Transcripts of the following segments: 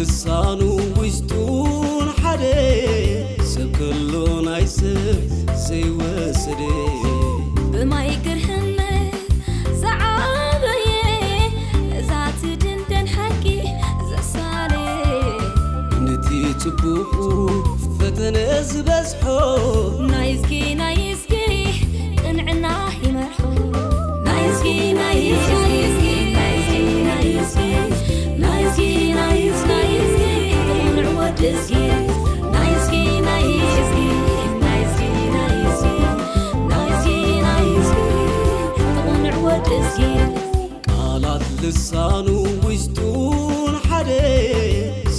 ሳኑ ውሽጡን ሓደ ሰብ ከሎ ናይ ሰብ ዘይወሰደ። ብማይ ግርህነት ዝዓበየ፣ ነዛ ትድንደን ሓቂ ዘሳለ። ነቲ ጽቡቑ ፈተነ ዝበዝሖ፣ ናይዝጊ ናይዝጊ ቅንዕና ይመርሖ። ናይዝጊ ናይዝጊ ናይዝጊ ናይዝጊ ናይዝጊ ናይዝጊ ናይዝጊ ቅንዕ ወድዝጊ። ናይዝጊ ናይዝጊ ናይዝጊ ናይዝጊ ናይዝጊ ናይዝጊ ቅንዕ ወድዝጊ። ቃላት ልሳኑ ውሽጡን ሓደ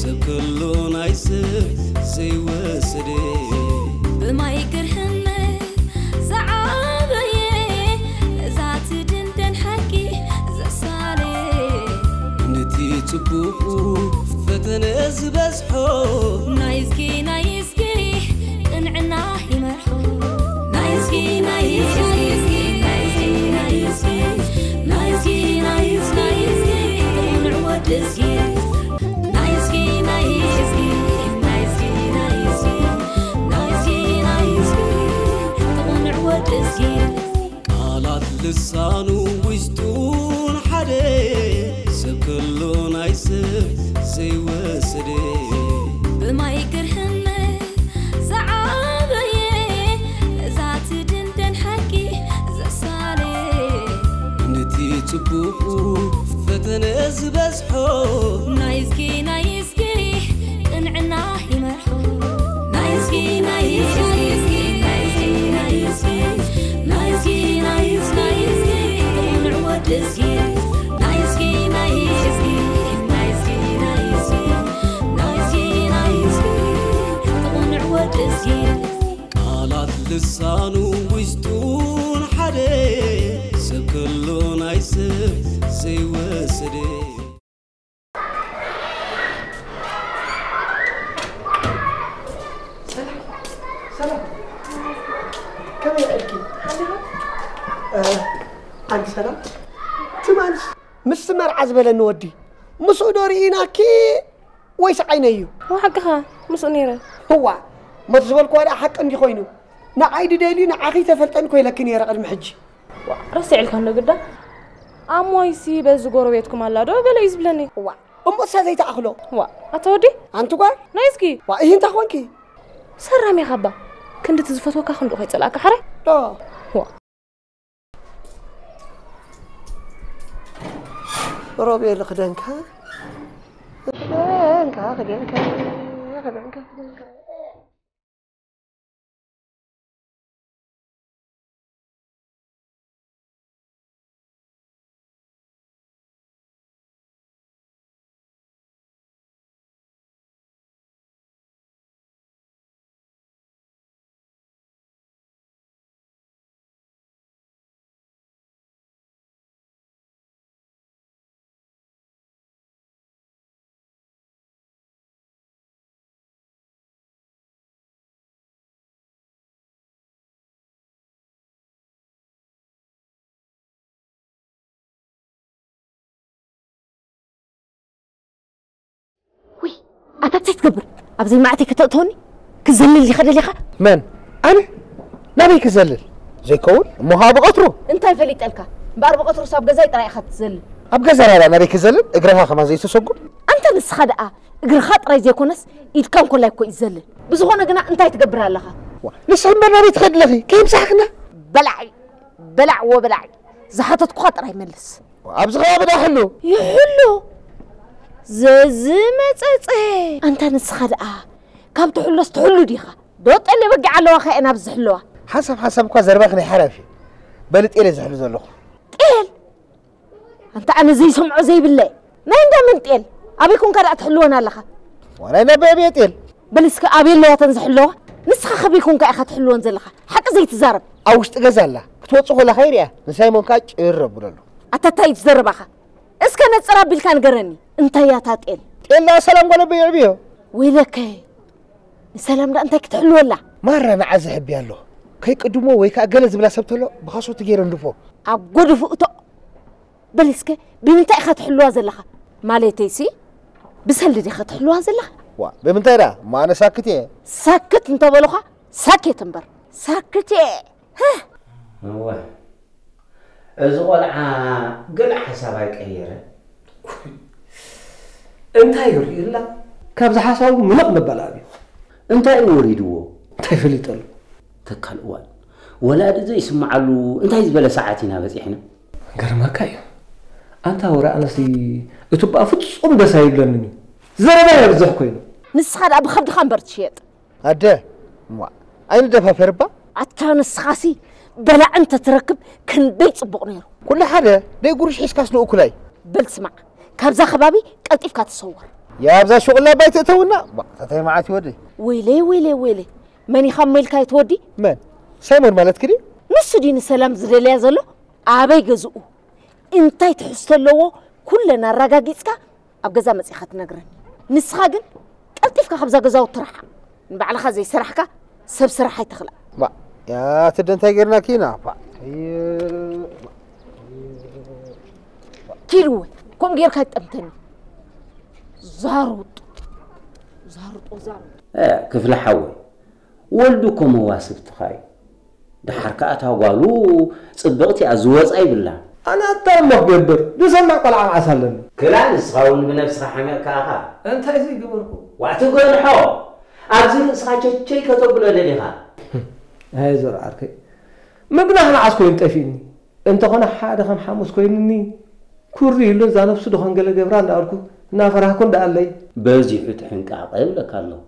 ሰብ ከሎ ናይ ሰብ ዘይወሰደ። ብማይ ግርህነት ዝዓበየ፣ ነዛ ትድንደን ሓቂ ዘሳለ። ነቲ ጽቡቑ ፈተነ ዝበዝሖ፣ ናይዝጊ ናይዝጊ ቅንዕና ይመርሖ። ናይዝጊ ናይዝጊ ናይዝጊ ናይዝጊ ናይዝጊ ናይዝጊ ናይዝጊ ቅንዕ ወድዝጊ። ናይዝጊ ናይዝጊ ናይዝጊ ናይዝጊ ናይዝጊ ናይዝጊ ቅንዕ ወድዝጊ። ቃላት ልሳኑ ውሽጡን ሓደ ሰብ ከሎ ናይ ሰብ ዘይወሰደ። ብማይ ግርህነት ዝዓበየ፣ ነዛ ትድንደን ሓቂ ዘሳለ። ነቲ ጽቡቑ ፈተነ ዝበዝሖ፣ ናይዝጊ ናይዝጊ ቅንዕና ይመርሖ። ናይዝጊ ናይዝጊ ናይዝጊ ናይዝጊ ናይዝጊ ናይዝጊ ናይዝጊ ቅንዕ ወድዝጊ። ናይዝጊ ናይዝጊ ናይዝጊ ናይዝጊ ናይዝጊ ናይዝጊ ቅንዕ ወድዝጊ። ቃላት ልሳኑ ውሽጡን ሓደ ሰብ ከሎ ናይ ሰብ ዘይወሰደ። ሰላም ሰላም፣ ከመይ ውዒልኪ? ሓንቲ ሰላም ትማልስ ምስ መርዓ ዝበለኒ ወዲ ምስኡ ዶ ርኢናኪ ወይስ ዓይነይ እዩ? ሓቅኻ ምስኡ ነይረ። እዋ፣ ሞት ዝበልክዋ ደኣ ሓቂ እንዲ ኮይኑ ንዓይ ድደልዩ ንዓኺ ተፈልጠኒ እኮ ኢለኪ ነይረ ቅድሚ ሕጂ። ረሲዕልካ እንዶ ግዳ። ኣሞይሲ በዚ ጎረቤትኩም ኣላ ዶ ገለ እዩ ዝብለኒ። እዋ፣ እሞ እሳ ዘይተኣኽሎ። ዋ፣ ኣታ ወዲ ኣንቲ ጓል። ናይ እስኪ። ዋ፣ እሂ እንታይ ኮንኪ? ሰራም ኢኻ እባ። ክንዲ እቲ ዝፈትወካ ክንድኡ ከይጸላእካ ሓራይ። ዶ። ዋ። ሮቤል ክደንካ ክደንካ ክደንካ ክደንካ ክደንካ። ውይ ኣታ እንታይ ትገብር? ኣብ ዘይመዓተይ ከተእትወኒ ክዘልል ዲኻ ደሊኻ? መን? ኣነ? ናበይ ክዘልል? ዘይከውን እሞ ኸዓ ብቐትሩ። እንታይ ፈሊጠልካ? እምበኣር ብቐትሩስ ኣብ ገዛይ ጥራይ ኢኻ ትዘልል። ኣብ ገዛ ናብኣ ናበይ ክዘልል? እግርኻ ከማን ዘይተሰጉም? ኣንታ ንስኻ ደኣ እግርኻ ጥራይ ዘይኮነስ ኢድካ እንኮላይ እኮ እዩ ዝዘልል። ብዝኾነ ግና እንታይ ትገብር ኣለኻ? ንስኺ እምበር ናበይ ትኸዲ ኣለኺ? ከየምሳሕክና? በላዒ በላዕ ወበላዕ ዝሓተትኩኻ ጥራይ መልስ። ኣብዚ ከባቢ ዶ ይሕሉ? ይሕሉ ዘዝመጸጸ። ኣንታ ንስኻ ደኣ ካብ ትሕሎስ ትሕሉ ዲኻ? ዶ ጤል በጊዕ ኣለዋ ከእን ኣብዚ ዝሕልዋ? ሓንሳብ ሓንሳብ እኳ ዘረባኺ ናይ ሓራፍ እዩ። በሊ ጤል እየ ዝሕሉ ዘለኹ። ጤል ኣንታ ኣነ ዘይሰምዖ ዘይብለ ናይ እንዳ መን ጤል ኣበይ ኮንካ ደኣ ትሕልወን ኣለኻ? ዋላ ናይ ኣበይ ኣበይ ጤል? በል እስከ ኣበይ ኣለዋ እተን ዝሕለዋ? ንስኻ ከበይ ኮንካ ኢኻ ትሕልወን ዘለኻ? ሓቂ ዘይትዛረብ። ኣብ ውሽጢ ገዛ ኣላ። ክትወጽእ ከላ ከይርእያ ንሳይሞን ከኣ ጭር ኣብለሉ። ኣታ እንታይ እዩ እቲ ዘረባኻ? እስከ ነጽር ኣቢልካ ንገረኒ። እንታይ እያ እታ ጤል? ጤል ደኣ ሰላም ጓል ኣቦይ የዕብዮ። ወይለከ ንሰላም ደኣ እንታይ ክትሕልወላ? ማራ ንዓ ዘሕብያ ኣሎ። ከይቅድሞ ወይ ከኣ ገለ ዝብላ ሰብ ተሎ ብኻሶቲ ገይረ ንድፎ። ኣብ ጎድፉ እቶ በል እስከ ብምንታይ ኢኻ ትሕልዋ ዘለኻ? ማለተይሲ ብሰልዲ ዲኻ ትሕልዋ ዘለኻ? ዋ ብምንታይ ዳ? ማነ ሳክት እየ። ሳክት እንተበሉኻ ሳክት እምበር። ሳክት እየ። እወ፣ እዚ ቆልዓ ገለ ሓሳብ ኣይቀየረን። እንታይ ይርእዩላ? ካብዚ ሓሳቡ ምልቕ ምባል ኣብዩ። እንታይ እዩ ወሪድዎ? እንታይ ፈሊጠሉ? ተካል እዋን፣ ወላዲ ዘይስምዓሉ እንታይ ዝበለ ሰዓት ኢና በጺሕና? ገርመካ እዩ። ኣንታ ወረ ኣነሲ፣ እቲ እባ ፍጹም ደስ ኣይብለንን እዩ። ዘረባ የብዝሕ ኮይኑ። ንስኻ ደኣ ብኸብድኻ እምበር ትሽየጥ። ኣደ፣ እሞ ኣይንደፋፈር እባ። ኣታ ንስኻሲ በላዕ እንተትረክብ ክንደይ ጽቡቕ ነይሩ። ኩሉ ሓደ፣ ደይ ጉርሽ ሒዝካስ ንእኩላይ። በል ስማዕ፣ ካብዛ ከባቢ ቀልጢፍካ ተሰወር። ያብዛ ሹቕላ ባይ ትእተውና። ባ፣ ተታይ መዓት ይወደይ። ወይለይ፣ ወይለይ፣ ወይለይ። መን ኢኻ እሞ ኢልካ ኣይትወዲ? መን? ሳይሞን ማለት ክዲ? ንሱ ድዩ ንሰላም ዝደልያ ዘሎ? ኣበይ ገዝኡ? እንታይ ትሕዝቶ ኣለዎ? ኩለን ኣረጋጊጽካ ኣብ ገዛ መጺኻ ትነግረኒ። ንስኻ ግን ቀልጢፍካ ካብዛ ገዛውቲ ርሓቕ። ንባዕልኻ ዘይሰራሕካ ሰብ ስራሕ ኣይተኽልኣ። ባ፣ ያ ትደ እንታይ ጌርናኪ ኢና? ባ፣ ኪድ ወይ፣ ከምኡ ጌርካ ኣይትጠምተኒ። ዛሩጥ፣ ዛሩጦ፣ ዛሩጥ። እ፣ ክፍለ ሓወይ፣ ወልዱ እኮ መዋስብትኻ እዩ። ደሓር ከኣ እታ ጓሉ ጽብቕቲ እያ፣ ዝወጻ ይብላ። ኣነ ኣታ እሞ ክገብር፣ ዝሰምዕ ቆልዓ መዓስ ኣለኒ? ክላ ንስኻ እውን ብነብስኻ ሓሚቕካ ኢኻ። እንታይ ዘይገበርኩ? ዋእ ትገንሖ፣ ኣብዚ ርእስኻ ቸቸይ ከተብሎ ደሊኻ። ኣይ ዞር ዓርከይ፣ ምግናሕ መዓስ ኮይኑ ጠፊእኒ? እንተኾነ ሓደ ከም ሓሙስ ኮይኑኒ፣ ኩሪ ኢሉ እዛ ነፍሱ ድኾን ገለ ገብራ እንዳበልኩ እናፈራህኩ እንዳኣለይ። በዚሑ ጥንቃቐ እብለካ ኣለኹ።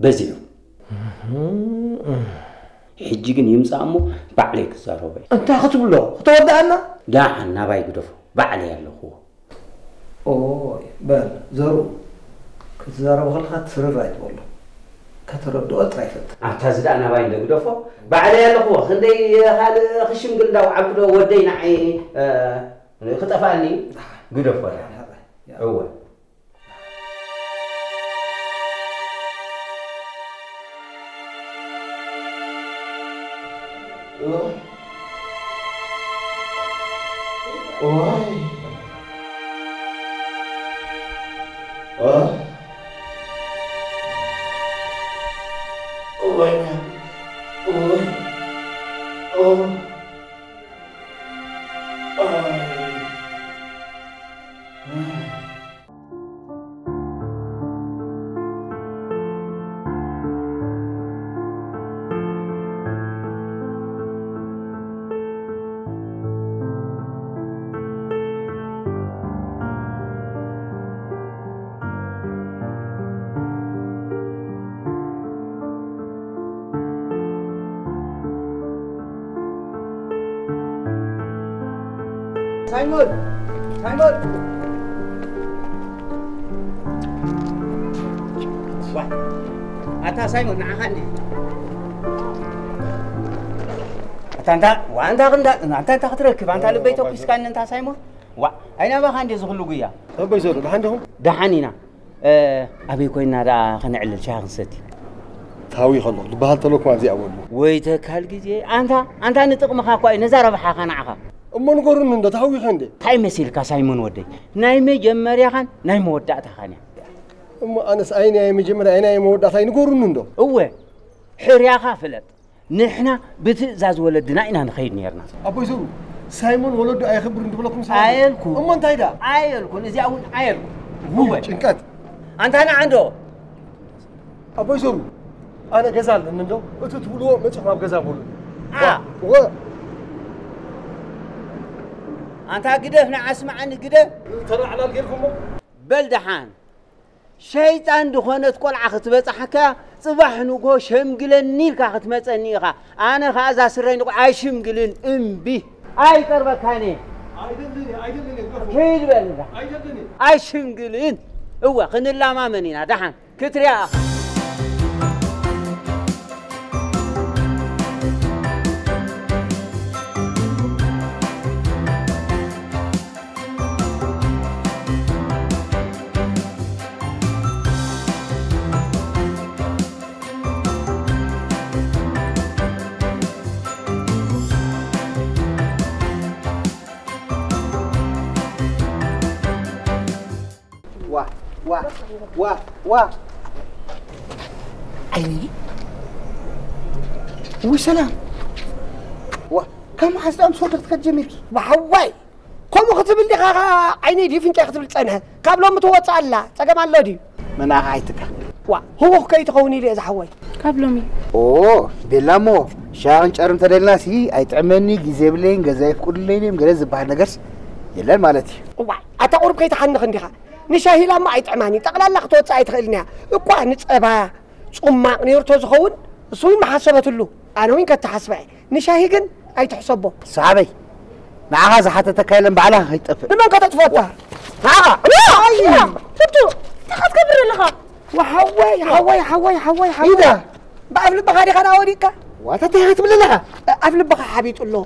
በዚሑ። ሕጂ ግን ይምጻእ እሞ ባዕለይ ክዛረቦ እየ። እንታይ ክትብሎ? ክተወድኣና? ደሓን ናባይ ግደፎ። ባዕለይ ኣለኹዎ። ኦይ፣ በል፣ ዘሩ፣ ክትዛረብ ከለኻ ትርር ኣይትበሎ። ከተረድኦ ጥራይ ፈትን። ኣታ እዚ ደኣ ናባይ እንዶ ግደፎ። ባዕለይ ኣለኹዎ። ክንደይ ካልእ ክሽምግል እንዳወዓልኩ ዶ ወደይ ንዓይ፣ እ፣ ክጠፍኣኒ? ግደፎ። እወ። ሳይሞን! ሳይሞን! ዋ፣ ኣታ ሳይሞን፣ ንዓኻ እንዲ። ኣታ እንታ፣ ዋ፣ እንታ ክንዳ-፣ ኣታ እንታ ክትረክብ፣ ኣንታ ልበይ ተኩስካኒ፣ እንታ ሳይሞን? ዋ፣ ኣይናባኻ እንዲ ዝኽሉ ጉያ። ኣቦይ ዘሩ፣ ደሓን ዲኹም? ደሓን ኢና። እ፣ ኣበይ ኮይንና ደኣ ከነዕልል ሻሂ ክንሰቲ? ታዊ ከለኹ ዝበሃል ተለኩም ኣብዚኣ በሉ። ወይ ተካል ግዜ፣ ኣንታ፣ ኣንታ ንጥቕምኻ እኳ እዩ፣ ነዛ ረብሓኻ ንዓኻ። እሞ ንገሩኒ እንዶ፣ ታዊ ኸንደ? እንታይ መሲልካ ሳይሞን ወደይ? ናይ መጀመርያኻን ናይ መወዳእታኻን እያ። እሞ ኣነስ ኣይናይ መጀመርያ፣ ኣይናይ መወዳእታይ ንገሩኒ እንዶ። እወ፣ ሕርያኻ ፍለጥ። ንሕና ብትእዛዝ ወለድና ኢና ንኸይድ ነርና። ኣቦይ ዘሩ፣ ሳይሞን ወለዱ ኣየኽብርን ትብለኩም ስለ ኣየልኩ። እሞ እንታይ ደኣ? ኣየልኩን፣ እዚኣ እውን ኣየልኩ። ውይ፣ እወ። ጭንቀት። ኣንታ ንዓ እንዶ። ኣቦይ ዘሩ፣ ኣነ ገዛ ኣለኒ እንዶ፣ እቲ ትብልዎ መጺኹም ኣብ ገዛ በሉ። ኣ። ወ-፣ ኣንታ ግደፍ፣ ንዓ ስምዓኒ፣ ግደፍ። ተራ ዕላል ጌርኩሞ? በል ደሓን። ሸይጣን ዝኾነት ቆልዓ ክትበጽሓካ፣ ጽባሕ ንግሆ ሸምግለኒ ኢልካ ክትመጸኒ ኢኻ። ኣነ ኸኣ እዛ ስረይ ንቑ-፣ ኣይሽምግልን፣ እምቢ። ኣይቀርበካን እየ። ኣይደልን እየ፣ ኣይደልን እየ፣ ገፉ። ኪድ በል እዛ። ኣይደልን እየ። ኣይሽምግልን። እወ፣ ክንላማመን ኢና። ደሓን ክትሪኣ ኢኻ። ዋ፣ ዋ፣ ዋ ዋ ዓይኒ ውይ ሰላም ዋ ካብ መሓዝ ዳም ሶደር ትከድ ጀሚርኪ ብሓዋይ ከምኡ ክትብል ዲኻ ዓይነይ ድዩ ፍንጫይ ክትብል ጸንሐ ካብ ሎም ትወጽእ ኣላ ጸገም ኣሎ ድዩ መናኻ ኣይትካ ዋ ህውኽ ከይትኸውን ኢሉ እየ ዝሓወይ ካብ ሎሚ ኦ ቤላ እሞ ሻቕን ጨርም ተደልና ሲ ኣይጥዕመኒ ግዜ የብለይን ገዛ የፍቅዱለይን እዮም ገለ ዝበሃል ነገርስ የለን ማለት እዩ እዋ ኣታ ቁሩብ ከይትሓንኽ እንዲኻ ንሻሂ ኢላ እሞ ኣይጥዕማን እዩ ጠቕላላ ክትወፅእ ኣይትኽእልን እያ እኳ ንፀባ ፁማቕ ነይሩ ተዝኸውን እሱ እውን ምሓሰበትሉ ኣነ እውን ከተሓስበ እየ ንሻሂ ግን ኣይትሕሰቦ ሰሓበይ ንዓኻ ዝሓተተካ የለን ባዕላ ከይትጠፍእ ንመን ከተጥፈታ ንዓኻ ትብቱ እንታይ ክትገብር ኣለኻ ሓወይ ሓወይ ሓወይ ሓወይ ኢዳ ብኣፍ ልብኻ ዲኻ ዳ ወዲቕካ ዋታ እንታይ ክትብል ኣለኻ ኣፍ ልብኻ ሓቢጡ ኣሎ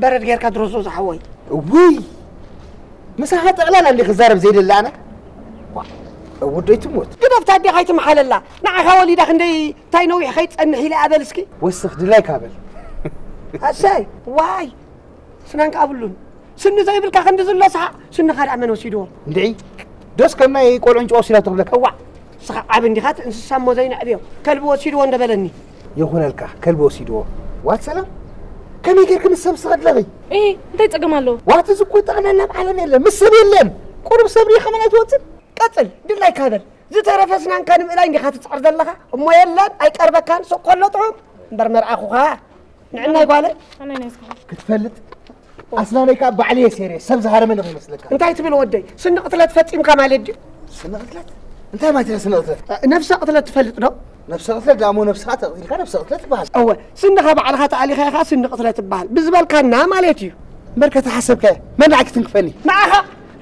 በረድ ጌርካ ድረሶ ዝሓወይ እውይ ምሳኻ ጠቕላላ እንዲ ክዛረብ ዘይደሊ ኣነ ውደይ ትሞት ግደፍታ ኣዴኻ ኣይትመሓለላ ንዓኻ ወሊዳ ክንደይ እንታይ ነዊሕ ከይትጸንሕ ኢለ ኣበል እስኪ ወስኽ ድላይካ በል ኣሰይ ዋይ ስናንካ ኣብሉን ስኒ ዘይብልካ ክንዲ ዝሎ ሰሓ ስንኻ ደኣ መን ወሲድዎ እንድዒ ዶስ ከም ናይ ቆልዑ እንጭ ወሲዳቶ ክብለካ እዋ ንስኻ ዓብ እንዲኻ እቲ እንስሳ እሞ ዘይነዕብዮ ከልቢ ወሲድዎ እንደበለኒ ይኹነልካ ከልቢ ወሲድዎ ዋት ሰላም ከመይ ጌርክ ምስ ሰብ ስኸድለኺ እ እንታይ ጸገም ኣለዎ ዋት እዚ እኮ ጠቕላላ ኣብ ዓለም የለን ምስ ሰብ የለን ቁሩብ ሰብ ሪኻ መን ኣይትወፅን ቀፅል ድላይካ በል ዝተረፈ ስናንካ ንምእላይ እንዲኻ ትፅዕር ዘለኻ እሞ የለን ኣይቀርበካን ሱቕ ከሎ ጥዑም እምበር መርዓኹኻ ንዕናይ ጓለ ኣነይ ናይ ዝግባ ክትፈልጥ ኣስናነይ ከዓ ባዕለየ ሴርየ ሰብ ዝሃረመ ንኸይመስለካ እንታይ ትብል ወደይ ስኒ ቅትለት ፈፂምካ ማለት ድዩ ስነ ቅትለት እንታይ ማለት እዩ ስነ ቅትለት ነፍሰ ቅትለት ትፈልጥ ዶ ነፍሰ ቅትለት ዳሞ ነፍስኻ ተቕቲልካ ነፍሰ ቅትለት ትበሃል እወ ስንኻ ባዕልኻ ተኣሊኻ ኢኻ ስኒ ቅትለት ትበሃል ብዝበልካና ማለት እዩ እምበር ከተሓሰብካዮ መን ንዓይ ክትንክፈኒ ንዓኻ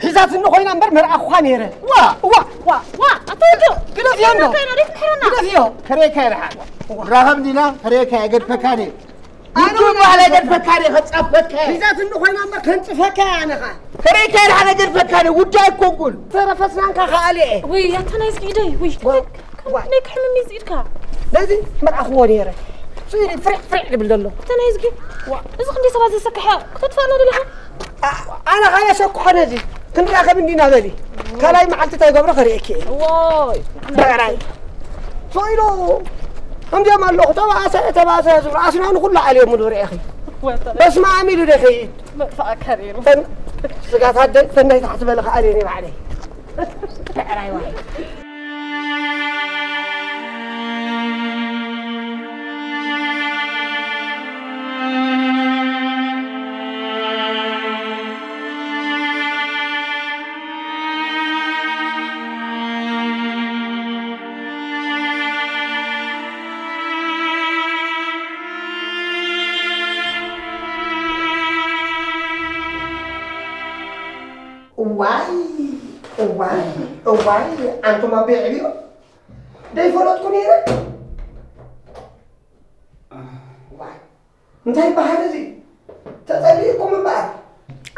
ሒዛትኒ ኮይና እምበር መርኣኹኻ ነይረ። ዋ ዋ ዋ ዋ ኣታ ወዶ ግደፍዮ እንዶ እንታይ ነው ደስ ምሕረና ግደፍዮ። ከሬካ ይርሓ ራኸብ ዲና ከሬካ የገድፈካኒ ኣነ ውዱ በዓል የገድፈካኒ ከጻፈካ ሒዛትኒ ኮይና እምበር ከንጽፈካ ኣነ ኸኣ። ከሬካ ይርሓ ነገድፈካኒ ውዳ ኣይኮንኩን። ተረፈስናንካ ከኣለ ወይ ኣታ ናይ ዝጊደይ ወይ ዋ ዋ ናይ ክሕምም እዩ ዝኢድካ ነዚ መርኣኽዎ ነይረ። ስኢሉ ፍሬዕ ፍሬዕ ዝብል ዘሎ። እታ ናይ ዝጊ ዋ እዚ ክንደይ ሰባት ዘሰክሐ ክተጥፋእና ደለኻ ኣነ ኸኣ የሰክሖ ነዚ ክንራኸብ እንዲና በሊ ካልኣይ መዓልቲ እንታይ ገብሮ ከርእየኪ እየ ዋይ ብዕራይ ስኢሉ ከምዚኦም ኣለኹ ተባእሰ ተባእሰ ዝብሉ ኣስናኑ ኩሉ ዓልዮምሉ ርኤኺ በስመ ኣም ኢሉ ዶ ይኸይድ ስጋት ኣደይ ተንዳይ ታሕቲ በለ ከኣልየኒ ባዕለይ ብዕራይ ዋይ እዋይ እዋይ እዋይ ኣንቱም ኣቦይ ዕብዮ ደይፈለጥኩ ነይረ እንታይ ይበሃል እዚ ተጸሊእኩም እምበኣር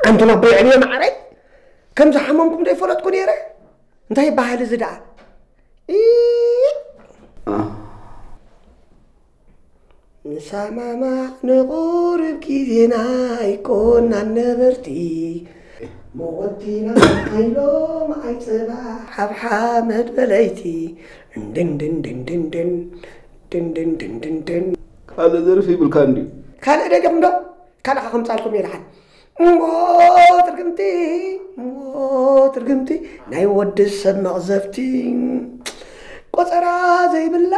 ኣንቱም ኣቦይ ዕብዮ ማዕረይ ከም ዝሓመምኩም ደይፈለጥኩ ነይረ እንታይ ይበሃል እዚ ደኣ ንሰማማዕ ንቑርብ ግዜና ኣይኮናን ነበርቲ መወቲና ኣይሎም ኣይፅባሕ ሓብሓመድ በለይቲ ድንድንድንድንድን ድንድንድንድንድን ካልእ ደርፊ ይብልካ እንድዩ ካልእ ደገፍ እንዶ ካልእ ከምፃልኩም የልሓን እሞ ትርግምቲ እሞ ትርግምቲ ናይ ወዲ ሰብ መቕዘፍቲ ቆፀራ ዘይብላ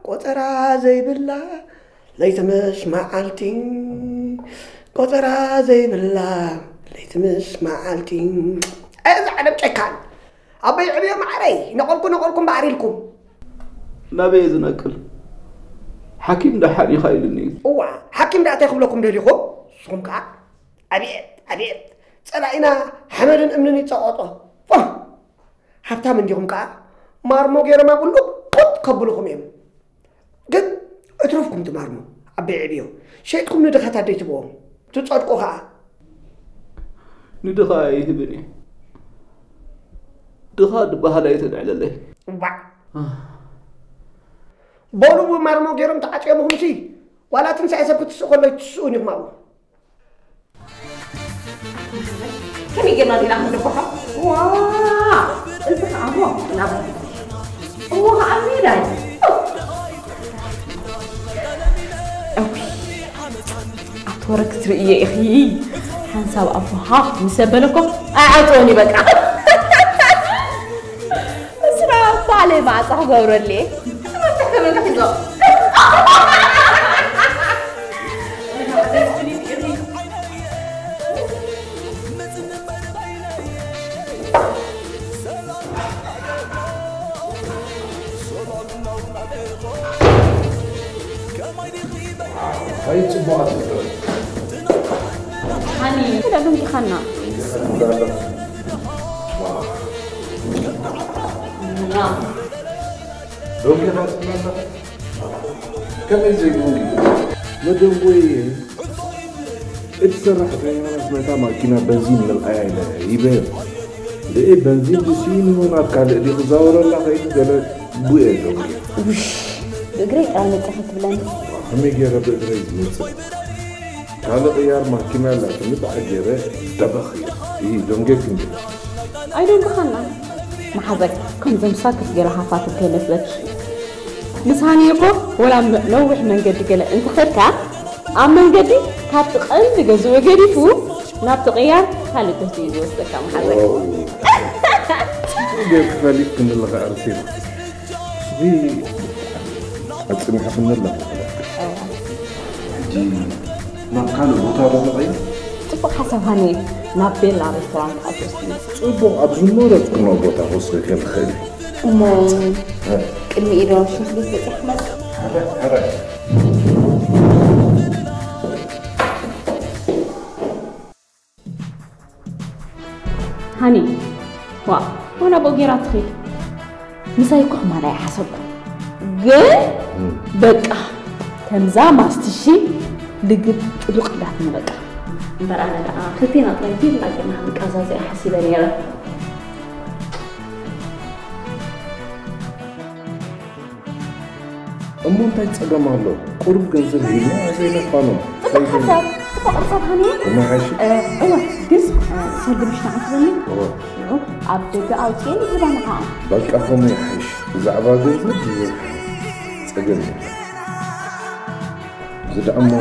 ቆፀራ ዘይብላ ለይቲ ምስ መዓልቲ ቆፀራ ዘይብላ ለይቲ ምስ መዓልቲ እዚ ዓለም ጨካን ኣበይ ዕብዮ ማዕረይ ነቐልኩ ነቐልኩም በዓር ኢልኩም ናበይ ዝነቅል ሓኪም ደሓን ኢኻ ኢሉኒ እዋ ሓኪም ደኣ እንታይ ክብለኩም ደሊኹም ንስኹም ከዓ ኣቤት ኣቤት ጸላኢና ሓመድን እምንን ይጸቐጦ ፎህ! ሃብታም እንዲኹም ከኣ ማርሞ ገይሮም ኣብኡ ልቁጥ ከብልኹም እዮም ግን እትረፍኩም ትማርሞ ኣበይ ዕብዮ ሸይጥኩም ንድኻታት ደይትብኦም ትጸድቁ ከኣ ንድኻ ኣይህብን እየ ድኻ ድበሃል ኣይተልዕለለይ ዋዕ በሉ ብማርሞ ገይሮም ተዓጽዮምኹምሲ ዋላ ትንሳኤ ሰብ ክትስኡ ከሎ ኣይትስኡን ኢኹም ኣብኡ ከመይ ጌርና ዲና ክንድብሖ? ዋ! እዚ ከኣ እሞ ናብ እሞ ከዓ ሜዳ እዩ። እውይ፣ ኣትወረ ክትርእየ ኢኺ። ሓንሳብ ኣቦኻ ምስ ኣበለኮ ኣይዓፅወን እዩ በቃ። እስራ ባለይ ማዕፃ ክገብረሉ እየ። እንታይ ጽቡቓት ፍጥረት። ሃኒ፣ ክዳ ዶንኪኻና። ዶንኪኻ ትብላና? ከመይ ዘይደንጊ? መደንጎየ። እቲ ሰራሕተኛናስ ነታ ማኪና በንዚን ምልኣያ ኢለ ይበል። ደኤ በንዚን ብስኢኑ ናብ ካልእ ድዩ ክዛወረላ ከይዱ ገለ ቡኤ ዶንጌ። ውሽ፣ ብእግረይ ጥራይ መጽእ ከይትብለኒ። ከመይ ገይረ ብእግረይ ዝመጽእ? ካልእ ቅያር ማኪና ኣላትኒ ብኣ ገይረ ደበኽ ኢለ። እሂ ዶንጌ ክንዲ። ኣይደንግኻና። መሓዛይ፣ ከምዞም ሳክት ገለ ሃፋትም ከይመስለኪ። ምስ ሃኒ እኮ ወላ ም- ነዊሕ መንገዲ ገለ እንተኸድካ ኣብ መንገዲ ካብቲ ቀንዲ ገዝኡ ገዲፉ ናብቲ ቅያር ካልእ ትህቲ እዩ ዝወስደካ መሓዛይ። ጽቡቕ ጌርኪ ፈሊጥክኒ ኣለኺ ኣርሴማ። እዚ ኣጽኒዕክኒ ኣለኺ። ሕጂ ናብ ካልእ ቦታ ዶ ንቐይር? ጽቡቕ ሓሳብ ሃኒ፣ ናብ ቤላ ሬስቶራንት ኣትወስድኒ። ጽቡቕ፣ ኣብ ዝመረጽክኖ ቦታ ክወስደኪ ንኽእል እየ። እሞ ቅድሚ ኢዶ ሽንት ቤት በጺሐ ክመጽእ? ሕራይ፣ ሕራይ። ሃኒ፣ ዋእ፣ ዋላ ብኡ ጌራ ትኺድ። ምሳይ እኮ ክማላ ኣይሓሰብኩ። ግን በቃ ከምዛ ማስትሺ ልግብ ጥሉቕ እንዳትኒ በቃ። እምበር ኣነ ደኣ ክልቴና ጥራይ ቢላ ጌርና ክንቃዛዘ እየ ሓሲበ ነይረ። እሞ እንታይ ጸገም ኣሎ? ቁሩብ ገንዘብ ሂብና ዘይነፋኖ። ጽቡቕ ሓሳብ፣ ጽቡቕ ሓሳብ ሃኒ። እሞ ሓይሽ? እ፣ እወ፣ ግን እ፣ ሰልዲ ምሽ ንዓትበኒ። እወ። ሽዑ ኣብ ደገ ኣውጽኤ ንህባ ንዓኣ። በቃ ከምኡ ይሓይሽ። ብዛዕባ ገንዘብ ብዙሕ ጸገም የለን። እዚ ደኣ እሞ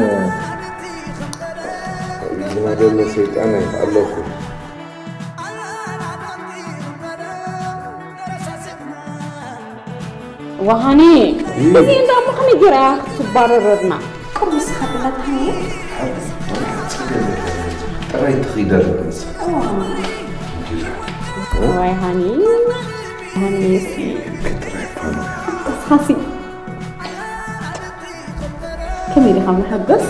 ዝናደሎ ሰይጣን ኣይተኣለኹ። ዋሃኒ እዚ እንዳ እሞ ከመይ ጌራ ክትባረረርና? ቁሩብ ንስኻ ብላ ታሃኒ። ጥራይ ትኺደር ንሳ። ዋይ ሃኒ፣ ሃኒ ሲ ጥራይ ፋኖ። ተስኻሲ ከመይ ዲኻ መሓጎስ?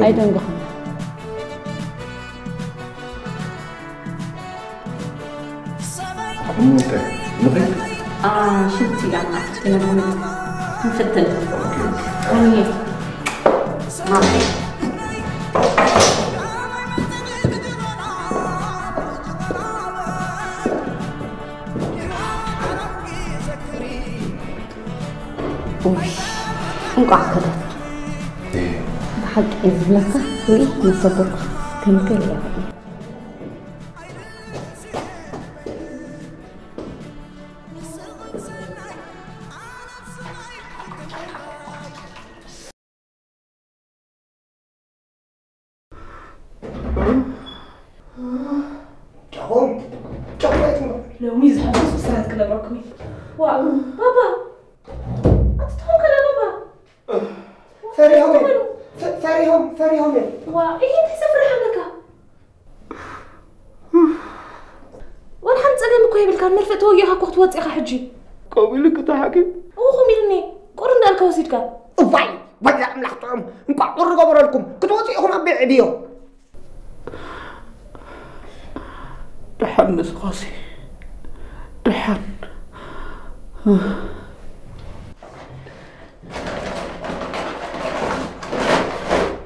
ኣይደንግኹም። እሞ እንታይ ንኸይድ? ሽንቲ ኢላትና ፍትና ንፈትን። እንቋዕ ከደት ብሓቂ እየ ዝብለካ ርኢ መሰጎርካ ከምገለ እየ ጨኾም ጨኾም ኣይትምረቕ። ሎሚ ዝሕጉስ ብስራት ክነግረኩም እዩ። ዋ ባባ ኣትትኾን ከለ ባባ ፈሪሆም እዮም። ፈ- ፈሪሆም ፈሪሆም እዮም። ዋ ይሄ እንታይ ዘፍርሕ ኣለካ? ዋላ ሓንቲ ጸገም እኮ የብልካን። መርፍእ ተወጊእካ እኮ ክትወጽእ ኢኻ ሕጂ። ከምኡ ኢሉኪ እቲ ሓኪም? እዎ ከምኡ ኢሉኒ። ቁሪ እንዳልካ ወሲድካ። እዋይ ወያ ኣምላኽ ጥዑም እንቋዕ ቁሪ ገበረልኩም ክትወፁ ኢኹም ኣበይ ዕብዮ ደሓን ንስኻሲ ደሓን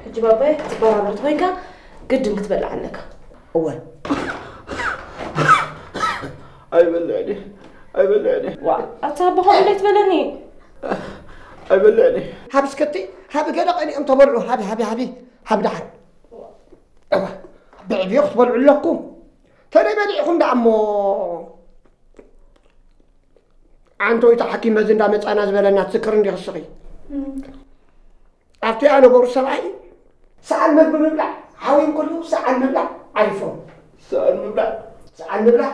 ሕጂ ባባይ ክትበራበር ተኮይንካ ግድን ክትበልዕ ኣለካ እወ ኣይበልዕን እየ ኣይበልዕን እየ ዋ ኣታ ኣቦኻ እንታይ ትበለኒ ኣይበልዕን እየ ሃብስከቲ ሃቢ ገለ ቀኒኦም ተበልዑ። ሃቢ፣ ሃቢ፣ ሃቢ፣ ሃቢ ደሓን። እዋ፣ ብዕብዮ ክትበልዑ ኣለኩም። ተደይ በሊዕኹም ደኣ እሞ፣ ኣንተ ወይ እቲ ሓኪም በዚ እንዳመጻና ዝበለና ትዝክር እንዲኺ ስኺ? ኣብቲ ኣነበሩ ሰብኣይ ሰኣን መግቢ ምብላዕ ሓውዮም ከለዉ ሰኣን ምብላዕ ዓሪፎም። ሰኣን ምብላዕ? ሰኣን ምብላዕ?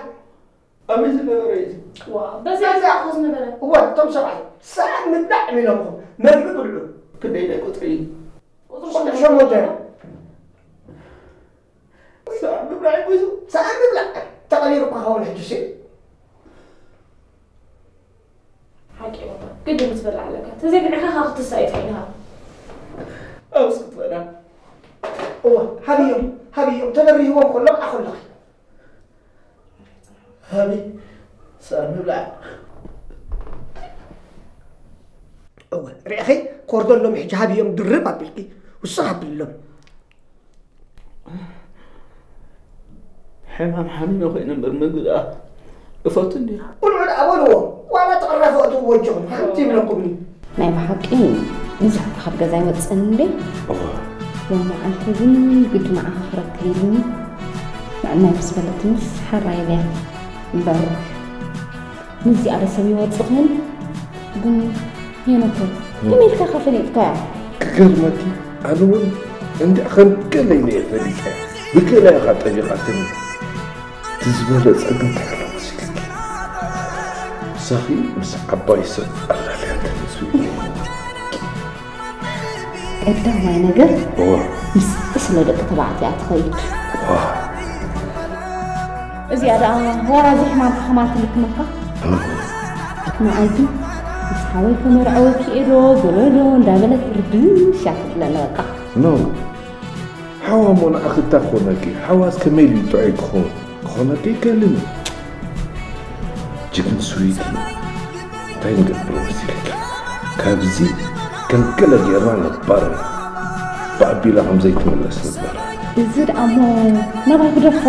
ኣበይ ዝነበረ እዩ እዚ? ዋ፣ በዚ በዚ ኣኹ ዝነበረ። እወ፣ እቶም ሰብኣይ ሰኣን ምብላዕ እዮም ኢሎምኹም። መግቢ ብልዑ። ክንደይ ናይ ቁጽሪ እዩ? ቁጽሪ ቁጽሪ ሸሞንተ። ሸሞንተ። ሰኣን ምብላዕ እዩ ሒዙ። ሰኣን ምብላዕ። ተቐቢሩ እኳ ኸውን ሕጂ ሲ። ሓቂ እዩ። ግድን ክትበልዕ ኣለካ። ተዘይብልዕካ ካብ ክትሳእ እዩ ጥዒንካ። ኣብዚ ክትበልዓ። እወ፣ ሃብዮም፣ ሃብዮም። ተበሪህዎም ከሎ ኣኹለኺ። ሃቢ፣ ሰኣን ምብላዕ። እወ፣ ርኢኺ፣ ኮርደሎም ሕጂ ሃብዮም ድርብ ኣቢልኪ፣ ውስኽ ኣብልሎም። ሕማም ሓሚመ ኮይነ እምበር ምግቢ ደኣ እፈቱ እንድየ። ብልዑ ደኣ በልዎ፣ ዋላ ትቕረፉ እትእዎ እጆኹም፣ ሓንቲ ይብለኩምኒ። ናይ ብሓቂ ብዙሕ ካብ ገዛ ኣይወጽእን እንዴ? እወ። ሎም መዓልቲ ግን ግዲ ንዓኻ ክረክብ ኢሉኒ። ንዕናይ ምስ በለትንስ ሓራይ ኢለያ። እምበር ምስዚኣ ዶ ሰብ ይወጽእ ኾን? ግን ሄኖከይ፣ እም። ከመይ ኢልካ ከ ፈሊጥካያ? ክገርመኪ፣ ኣነ እውን እንዲዕ ከም ገለ ኢለ እየ ፈሊጠያ። ብገለ ኢኻ ጠቢቓትኒ። እቲ ዝበለጸ ግን እንታይ ኣሎ መሲልኪ? ሳኺ ምስ ዓባይ ሰብ ኣላልያትኒ ስዊት። ቀዳማይ ነገር፣ እወ። ምስ ዕስለ ደቂ ተባዕትያ ትኸይድ። እዋ። እዚኣ ደኣ ዋላ እዚ ሕማም ተኸማልትልክመካ። እዋ። ንዓይ ግን ምስ ሓወይ ከመርዐወኪ እየ ዶ፣ ገለ ዶ እንዳበለት ርብሽ እያ ትብለኒ በቃ። ኖ። ሓዋ እሞ ንዓኺ እንታይ ክኾነኪ? ሓዋስ ከመይ ኢሉ ጥዑይ ክኾን? ክኾነኪ ኣይክእልን እዩ። ጅግን ስዊቲ፣ እንታይ ንገብር መሲልኪ? ካብዚ ከም ገለ ጌርና ነባርር። ብኣቢላ ከም ዘይትምለስ ንግበር። እዚ ደኣ እሞ ናባይ ግደፎ።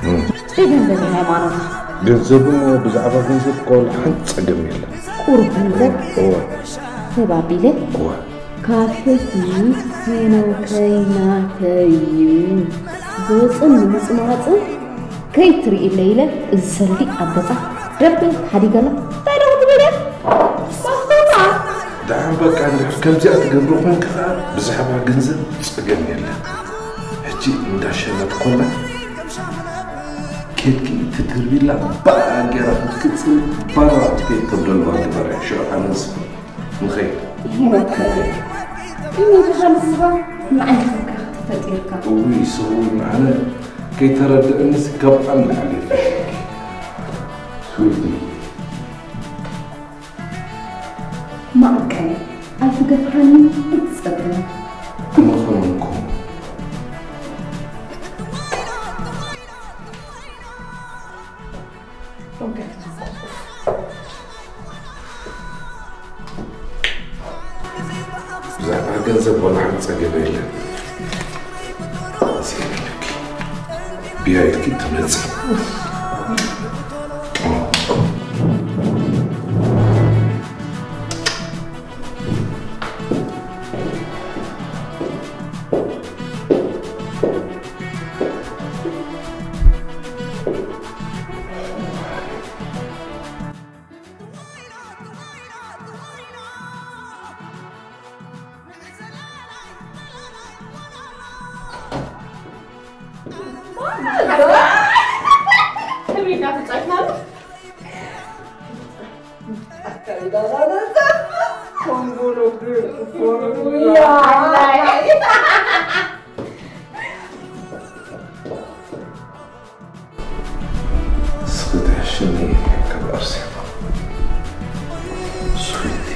እም። ብገንዘብ ሃይማኖት። ገንዘብ እሞ ብዛዕባ ገንዘብ እኮ ሓንቲ ጸገም የለን። ቁሩብ ገንዘብ። እወ። ተባቢለ። እወ። ካፌቲ ሄኖከይ ናተይ እዩ። ገጹን ንምጽማጹን ከይትርእይለይ ኢለ እዚ ሰልዲ ኣብ ገጻ ደርበ ተሓዲገላ። እንታይ ደኹም ትብልያ? ማፍቶታ! ደሓን በቃ እንድሕር ከምዚኣ ትገብሪ ኮንኪ ኸኣ ብዛዕባ ገንዘብ ጸገም የለን። ሕጂ እንዳሸነት ኮላ ኬድኪ ትድርቢላ ባኣ ጌራ ክትቅጽል ባራ ክትከይድ ተብደልዋ ግበርያ። ሽዑ ኣነስ ንኸይድ። ይመክረኒ። እሞ ብኻ ንስኻ መዓልቲ ተፈጢርካ። እውይ፣ ሰው እውን ኣነ ከይተረድእንስ ካብ ንላዕሊ ይፈልጥ። ስዊቲ። ማዕቀን ኣይትገፍሓኒ፣ እትጸግም። መኸረንኩም። ብዛዕባ ገንዘብ ዋላ ሓንቲ ጸገም የለን። እዚ ኢልኪ፣ ብያ ኢልኪ ትመጺ። እስኺ ትሕሽኒ ካብ ኣርሴማ። ስዊቲ።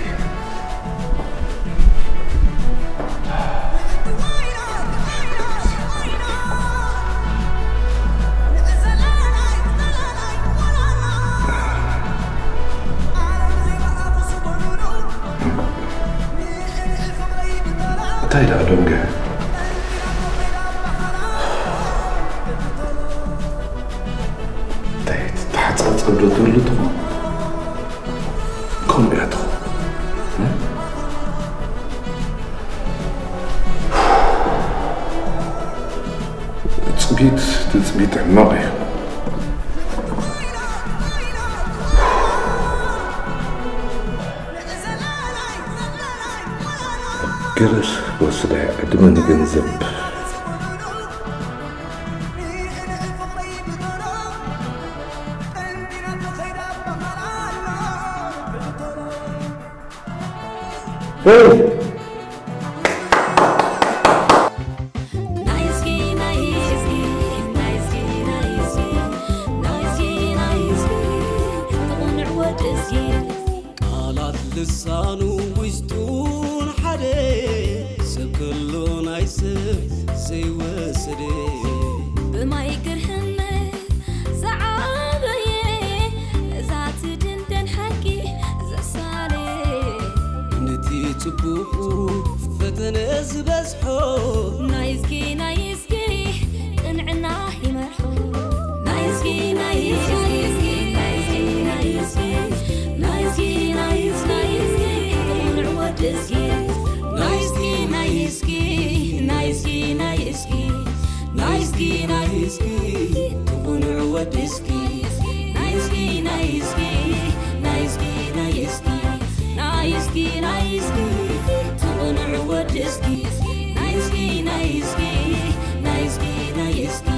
እንታይ ደኣ ደንገ? እንታይ ትተሓጻጸብ ዶ ትህሉ ትኾን? ከምኡ እያ ትኾን። እ? ቢት ሕማቕ እዩ። ገረስ ወስደ ዕድመ ንገንዘብ። Hey! ቃላት ልሳኑ ውሽጡን ሓደ ሰብ ከሎ ናይ ሰብ ዘይወሰደ ብማይ ግርህመ ዝዓበየ እዛ ትድንደን ሓቂ ዘሳለ ነቲ ጽቡቑ ፈተነ ዝበዝሖ ናይዝጊ ናይዝጊ ቅንዕና ይመርሖ ናይዝጊ ናይዝጊ ናይዝጊ ናይዝጊ ናይዝጊ ናይዝጊ ናይዝጊ ቅንዕ ወድዝጊ ናይዝጊ ናይዝጊ ናይዝጊ ናይዝጊ ናይዝጊ ናይዝጊ ትጉንዕ ወድዝጊ ናይዝጊ ናይዝጊ ናይዝጊ ናይዝጊ ናይዝጊ ናይዝጊ ትጉንዕ ወድዝጊ ናይዝጊ ናይዝጊ ናይዝጊ ናይዝጊ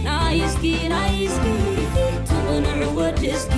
ናይዝጊ ናይዝጊ ትጉንዕ ወድዝጊ